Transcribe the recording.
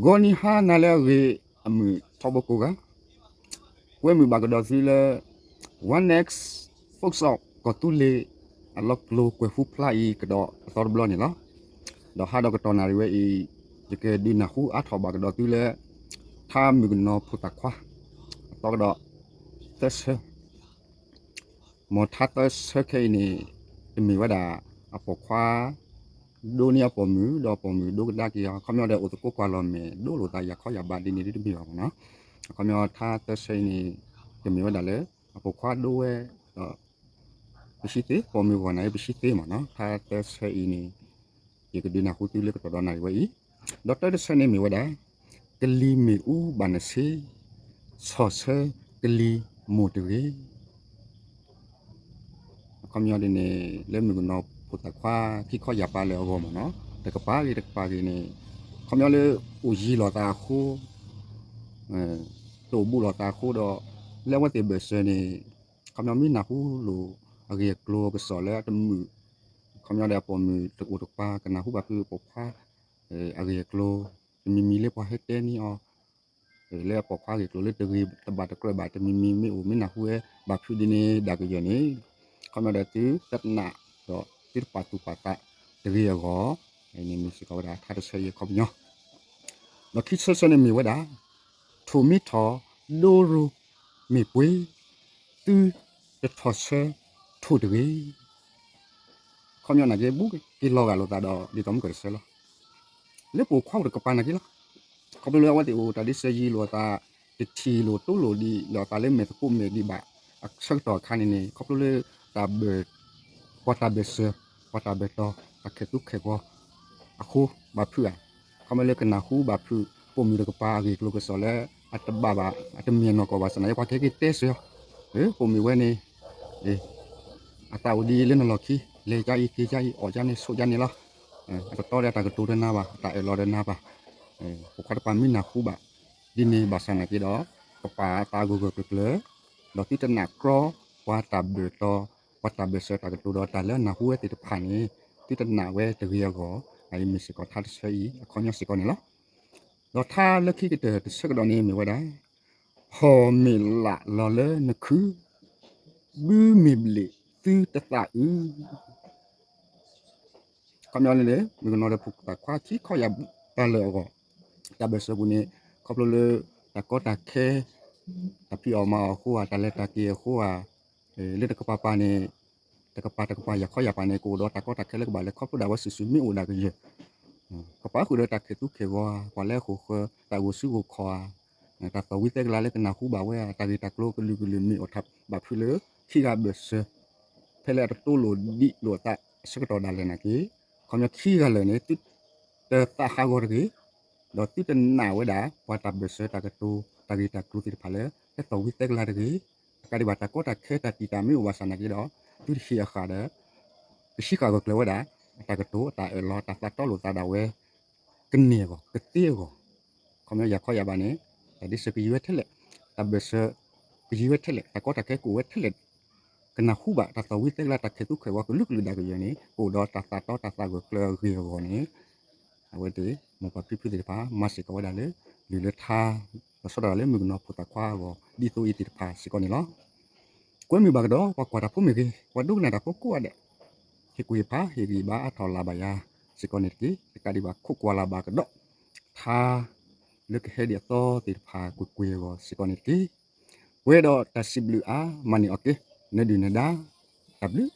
ဂီၤနံၤဟါနၤလၢအဂ့ၤ အမုာ်ထီဘိကိးဂၤ, ကွဲမုာ်ဘၣ်ကဒီးသုလၢ One X Folk Shop ကီၢ်သူလ့ၤ အလီၢ်ကျိၤကွဲၤဟူဖျါအံၤကဒီးအသီတဘျီန့ၣ်လီၤ. ဒီးဟါဒီးကတီၢ်နၣ်ရံၣ်ဝဲအံၤ ယကဒုးနၢ်ဟူအါထီၣ်ဘၣ်ကဒီးသုလၢ ထါမုၣ်ကနီၤဖိသၣ်ခွါ အသီကဒီး သၢဆၢ မ်ထါသၢဆၢခဲအံၤန့ၣ် တမ့ၢ်ဝဲဒၣ် အပိာ်ခွါ ဒိန့ၢ်အပိာ်မုၣ် ဒီးအပိာ်မုၣ်ဒိကဒါက့ၤအီၤ အခီပညီဒီးအိၣ်သကိးကွၢ်လီၤမဲာ် ဒိလိာ်သးယၤခီယၤဘးဒ်န့ၣ်ဒ်တမ့ၢ်ဘၣ်မ့ၢ်နီၤ. အခီပညီထါသၢဆၢအံၤန့ၣ် တမ့ၢ်ဝဲဒၣ်လၢ အပိာ်ခွါဒိဝဲ ဒီး ပဆံသ့ ပိာ်မုၣ်ဂီၢ်နၤ ပဆံသ့မ့ၢ်နီၤ. ထါသၢဆၢအံၤန့ၣ် ယကဒုးနၢ်ဟူသုလၢကတီၢ်ဒီးနၣ်ရံၣ်ဝဲအံၤ, ဒီးတၢတဆၢန့ၣ်မ့ၢ်ဝဲဒၣ် ကလံၤမ့ၣ်အူဘၣ်နဆ့ ဆီၣ်ဆၢကလံၤမိၢ်တဂ့ၤ. အခီပညီဒ်န့ၣ် လၢမုၣ်ကနီၤဖိသၣ်ခွါ ခံခီယၢ်ပၤလၢအဂီၢ်မ့ၢ်နီၤ, တကပၤဂ့ၤတကပၤဂ့ၤန့ၣ် အခီပညီလၢအိၣ်ယံၤလိာ်သးအဃိ တအိၣ်ဘူးလိာ်သးအဃိဒီး လၢအဝဲသ့ၣ်ဘၢၣ်စၢၤန့ၣ် အခီပညီမ့ၢ်နၢ်ဟူလိာ် အဂ့ၢ်အကျိၤကစီၣ်လၢအတမုာ် အခီပညီဒီးအပိာ်မုၣ်တအိၣ်တကပၤ ကနၢ်ဟူဘၣ်ဖုးအပိာ်ခွါ အဂ့ၢ်အကျိၤ တမံၤမံၤလၢပှၤဟဲတဲန့ၢ်အီၤ လၢအပိာ်ခွါအဂ့ၢ်အကျိၤလၢတဂ့ၤတဘၣ်တကြၢးဘၣ် တမံၤမံၤမ့ၢ်အိၣ်မ့ၢ်နၢ်ဟူဝဲဘၣ်ဖုးဒ်န့ၣ်ဒၣ်ကယဲၢ်န့ၣ် အခီပညီဒီးသုတနာ်ဒီးသုတပာ်သူၣ်ပာ်သးတဂ့ၤအဂီၢ် န့ၣ်မ့ၢ်စ့ၢ်ကီးဝဲဒၣ်ထါတဆၢအံၤအခီပညီ ဒီးခံဆၢဆၢန့ၣ်မ့ၢ်ဝဲဒၣ် ထိၣ်မ့ၢ်ထီၣ် ဒိရိမ့ၢ်ပှ့ၤ သုတထီၣ်ဆၢထိၣ်တဂ့ၤ. အခီပညီနာ်က့ ဘူးက့ၤလီၤဂာ်လိာ်သးဒီး ဒ်သိးမုၢ်ကတၢၢ်တဆၢလီၤ. လၢပအိၣ်ခွါအိၣ်တကပၤနာ်က့လီၤ. ခီဖျိလၢအဝဲသ့ၣ်အိၣ်တၢ်ဒ်စၢၤယံၤလိာ်သး တထံၣ်လိာ်တိလိာ်ဒံးလိာ်သးလၢမဲာ်သကိးမဲာ်ဒံးဘၣ် အဆၢကတီၢ်အခါန့ၣ်န့ၣ် ခီဖျိလၢ တၢ်ဘၢၣ် ပှၤတၢ်ဘၢၣ်စၢၤ ပှၤတၢ်ဘၢၣ်တီၤ တၢ်ခဲးသူခဲးဂီၤ အဃိဘၣ်ဖုးဧါ. ခီမ့ၢ်လၢကနၢ်ဟူဘၣ်ဖုး ပိာ်မုၣ်တကပၤအဂ့ၢ်ကျိၤကစီၣ်လၢ အတဘၣ်ဘၣ် အတမ့ၢ်အနီၢ်ကီၢ်ဘၣ်ဆၣ်နာ်က့ ပှၤကဟဲက့ၤတဲစၢၤအီၤ ပိာ်မုၣ်ဝဲန့ၣ် အသးအိၣ်ဒ်လၢနလီၢ်ခံ လဲၤကါအံၤက့ၤကါအံၤ အီၣ်ကါန့ၣ်ဆိးကါန့ၣ်လီၤ. အတတီဒီးအတၢ်ကတိၤတနါဘၣ် အတၢ်အၢၣ်လီၤတနါဘၣ်. ပိာ်ခွါတကပၤမ့ၢ်နၢ်ဟူဘၣ် ဒ်န့ၣ်ဘၣ်ဆၣ်နာ်က့ဒီး ကပာ်အသးဂၢၢ်ဂၢၢ်ကျၢၤကျၢၤ ဒီးသုတနာ်ကြီ ပှၤတၢ်ဘၢၣ်တီၤ ပှၤတၢ်ဘၢၣ်စၢၤတၢ်ကတိၤဒီးတၢ်လၢအနၢ်ဟူဝဲသ့ၣ်တဖၣ်န့ၣ် သုတနာ်ဝဲတဂ့ၤအဂီၢ် အအံၤမ့ၢ်စ့ၢ်ကီးထါတဆၢအံၤ အခီပညီစ့ၢ်ကီးန့ၣ်လီၤ. ဒီးထါလၢခံကတၢၢ်တဆၢကဒီးန့ၣ်မ့ၢ်ဝဲဒၣ် ဖီၣ်မ့ၢ်လးလီၤလၢနခု ဘုမ့ၢ်ဘျ့ၣ်သုတသးအုး ခီပညီန့ၣ် မုၣ်ကနီၤဒီးဖိသၣ်ခွါခံခီယၢ်ပၤလၢအဂီၢ် တၢ်ဘၢၣ်စၢၤပူၤန့ၣ် ခီဖျိလၢ တၢ်ကီတၢ်ခဲ တၢ်ဖံးအီၣ်မၤအီၣ်အဃိဧါ တၢ်လဲၤတၢ်က့ၤအဃိဧါ လၢတကပၤပၤန့ၣ် တကပၤတကပၤယၢ်ခီယၢ်ပၤန့ၣ် ကအိၣ်ဒီးတၢ်ကီတၢ်ခဲလၢကဘၣ်လဲၤခီဖျိဒၣ်ဝဲစုာ်စုာ်မ့ၢ်အိၣ်ဒၣ်ကယဲၢ် ကပာ်ဃုာ်ဒီးတၢ်ခဲးသူခဲးဂီၤ ပှၤလၢအဃိာ်ဃၢၤ တၢ်ဂိၢ်စုဂိၢ်ခီၣ်ဧါ တၢ်သီၣ်ဝံသဲကလၤလၢကနၢ်ဟူဘၣ်ဝဲ တၢ်ဂ့ၢ်တၢ်ကျိၤကလုာ်ကလုာ်မ့ၢ်အိၣ်ထီၣ်ဘၣ်ဖုးလၢ ခံဂၤဘၢၣ်စၢၤ ဖဲလၢအတတိလိာ်ဒံးလိာ်သးအဆၢကတီၢ်ဒၣ်လဲာ်နာ်က့ ခီပညီခံဂၤလၢာ်န့ၣ် သုတသးဟးဂီၤတဂ့ၤ ဒီးသုတနာ်ဝဲဒၣ် ပှၤတၢ်ဘၢၣ်စၢၤတၢ်ကတိၤ တၢ်ဂ့ၢ်တၢ်ကျိၤသ့ၣ်တဖၣ်လၢ ဟဲသီၣ်ဝံသဲကလၤတဂ့ၤ တကးဒံးဘၣ်တၢ်ကီတၢ်ခဲတၢ်တံာ်တာ်မ့ၢ်အိၣ်ဘၣ်ဆၣ်နာ်က့ဒီး သုတဟ့ၣ်အဃၣ်ဒီး ကဆံဃၣ်ဂၢၢ်ကျၢၤဝဲဒၣ် အတၢ်ကတိၤ အတၢ်အၢၣ်လီၤ တၢ်သးတီလိာ်သးဒၣ်ဝဲ ကန့ၢ်အဂီၢ် ကသ့အဂီၢ် ခီပညီယၢ်ခီယၢ်ဘၣ်န့ၣ် တၢ်ဒ်စၢၤကယံၤဝဲထဲလဲၣ် တၢ်ဘၢၣ်စၢၤ ကယံၤဝဲထဲလဲၣ် တၢ်ကီတၢ်ခဲကအိၣ်ဝဲထဲလဲၣ် ကနၢ်ဟူဘၣ်တၢ်သီၣ်ဝံသဲကလၤတၢ်ခဲးသူခဲးဂီၤကလုာ်ကလုာ်ဒၣ်ကယဲၢ်န့ၣ် ကအိၣ်ဒီးတၢ်သးတီတၢ်သးဂၢၢ်ကျၢၤအဂ့ၢ်အဂီၢ်န့ၣ် အဝဲသ့ၣ် မိၢ်ပၢ်ဖံဖုသ့ၣ်တဖၣ် မၤစ့ၢ်ကီးဝဲဒၣ်လၢ လုၢ်လၢထါ လီၤဆီဒၣ်တၢ်လၢမုၣ်ကနီၤဖိသၣ်ခွါအဂီၢ် ဒ်သိးအံၤသ့ၣ်တဖၣ်စ့ၢ်ကီးန့ၣ်လီၤ. ကွဲမုာ်ဘၣ်ကဒီး ပှၤကွၢ်တၢ်ဖိမ့ၢ်ဂ့ၤ ပှၤဒိကနၣ်တၢ်ဖိကိးဂၤဒဲး ဟ့ၣ်ကူၣ်ဟ့ၣ်ဖး ဟ့ၣ်ဂံၢ်ဘါအါထီၣ်လၢ်ဘၣ်ယၤ စ့ၢ်ကီးန့ၣ်တက့ၢ်. တကးဒံးဘၣ်ခိးကွၢ်လၢ်ဘၣ်ကဒီး ထါ လၢကဟဲဒံးအသီသ့ၣ်တဖၣ်ကွ့ၢ်ကွ့ၢ်အဂီၢ်စ့ၢ်ကီးန့ၣ်တက့ၢ်. ပှဲၤဒီးတၢ်စံးဘျုးအါ မၤန့ၢ်အီၤက့ၤ နဒုၣ်နဒါ တၢ်ဘျုး